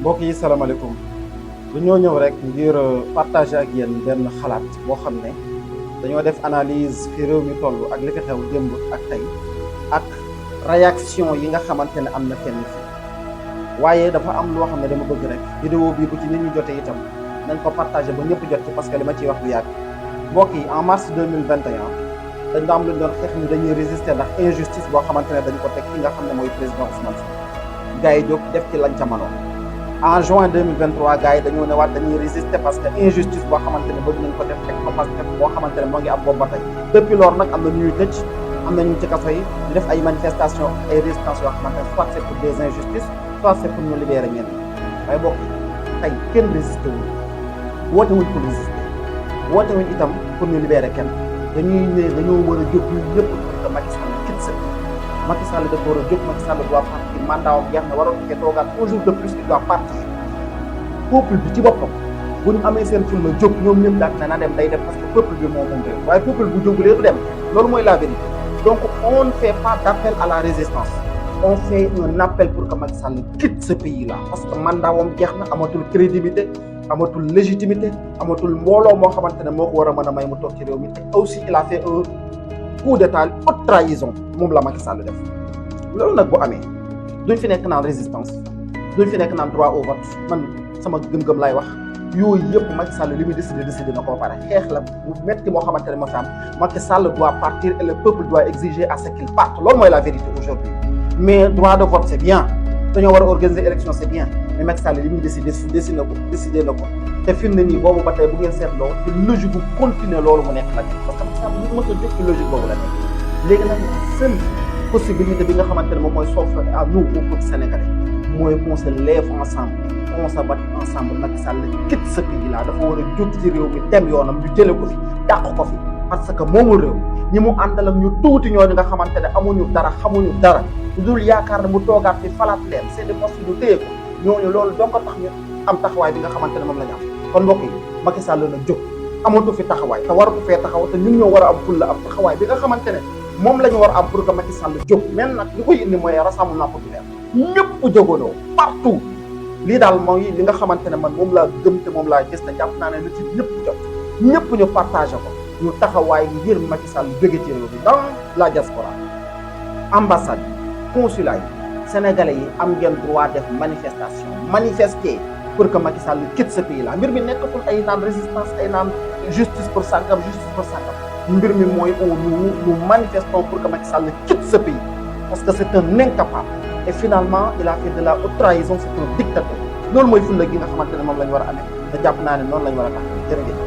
mbokk yi salaamaaleykum dañoo ñëw rek ngir partager ak yéen benn xalaat boo xam ne dañoo def analyse fi réew mi toll ak li fi xew démb ak tey ak réaction yi nga xamante ne am na kenn fi waaye dafa am loo xam ne dama bëgg rek vidéo bi bu ci nit ñi jotee itam nañ ko partager ba ñëpp jot ci parce que li ma ciy wax du yàgg mbokk yi en mars 2021 dañ da am lu ñu doon xeex ni dañuy résister ndax injustice boo xamante ne dañ ko teg ki nga xam ne mooy président Ousmane Sonko gars yi jóg def ci lañ ca mënoon en juin 2023 gars yi dañoo ne waat dañuy résister parce que injustice boo xamante ne bëgg nañ ko def teg ko parce que boo xamante ne moo ngi am boobu ba tey depuis loolu nag am na ñuy tëj am na ñu ci kaso yi di def ay manifestations ay résistance yoo xamante ne soit c'est pour des injustices soit c'est pour ñu libérer ñenn waaye bokk tey kenn résister wuñ woote wuñ pour résister woote wuñ itam pour ñu libérer kenn dañuy ne dañoo war a jóg ñun ñëpp pour que Macky Sall quitte sa Macky Sall dafa war a jóg Macky Sall doit partir mandat am jeex na waroon fee toogaat un jour de plus il doit partir peuple bi ci boppam bu ñu amee seen film jóg ñoom ñëpp daal na dem day dem parce que peuple bi moo moom réew waaye peuple bu jógulee du dem loolu mooy la vérité donc on ne fait pas d'appel à la résistance on fait un appel pour que Macky Sall quitte ce pays là parce que mandat am jeex na amatul crédibilité amatul légitimité amatul mbooloo moo xamante ne moo ko war a mën a may mu toog ci réew mi te aussi il a fait un coup d'état haute trahison moom la Macky Sall def loolu nag bu amee duñ fi nekk naan résistance duñ fi nekk naan droit au vote man sama gëm-gëm laay wax yooyu yëpp Macky Sall li muy décidé na koo pare xeex la bu metti moo xamante ne moo fi am Macky Sall doit partir et le peuple doit exiger à ce qu'il parte loolu mooy la vérité aujourd'hui mais droit de vote c'est bien dañoo war a organiser élection c'est bien mais Macky Sall li muy décidé na ko te fi mu ne nii boobu ba tey bu ngeen seetloo te logique bu continuer loolu mu nekk la nekk parce que Macky Sall li mos a jóg ci logique boobu la nekk léegi nag seule possibilité bi nga xamante ne moom mooy s'offre à nous au peuple sénégalais mooy qu'on se lève ensemble qu'on se batte ensemble Macky Sall quitte ce pays là dafa war a jóg ci réew mi dem yoonam ñu jële ko fi dàq ko fi parce que moomul réew ñi mu àndal ak ñu tuuti ñooñu nga xamante ne amuñu dara xamuñu dara dul yaakaar ne mu toogaat fi falaat leen c'est des postes ñu téye ko ñooñu loolu donc tax ñu am taxawaay bi nga xamante ne moom la ñu am kon mbokk yi Macky Sall na jóg amatu fi taxawaay te waratu fee taxaw te ñun ñoo war a am fulla am taxawaay bi nga xamante ne moom la ñu war a am pour que Macky Sall jóg même nag li koy indi mooy rassemblement populaire ñëpp jógandoo partout lii daal mooy li nga xamante ne man moom laa gëm te moom laa gis te jàpp naa ne lu ci ñëpp jot ñëpp ñu partagé ko ñu taxawaay ngir Macky Sall jóge ci réew bi dans la diaspora ambassade consulat yi sénégalais yi am ngeen droit def manifestation manifester pour que Macky Sall quitte ce pays là mbir mi nekkatul ay naan résistance ay naan justice pour sàngam mbir mi mooy nous manifestons pour que Macky Sall quitte ce pays parce que c'est un incapable et finalement il a fait de la haute trahison, c'est un dictateur loolu mooy fulla gi nga xamante ne moom la ñu war a amee te jàpp naa ne noonu la ñu war a tax jërëjëf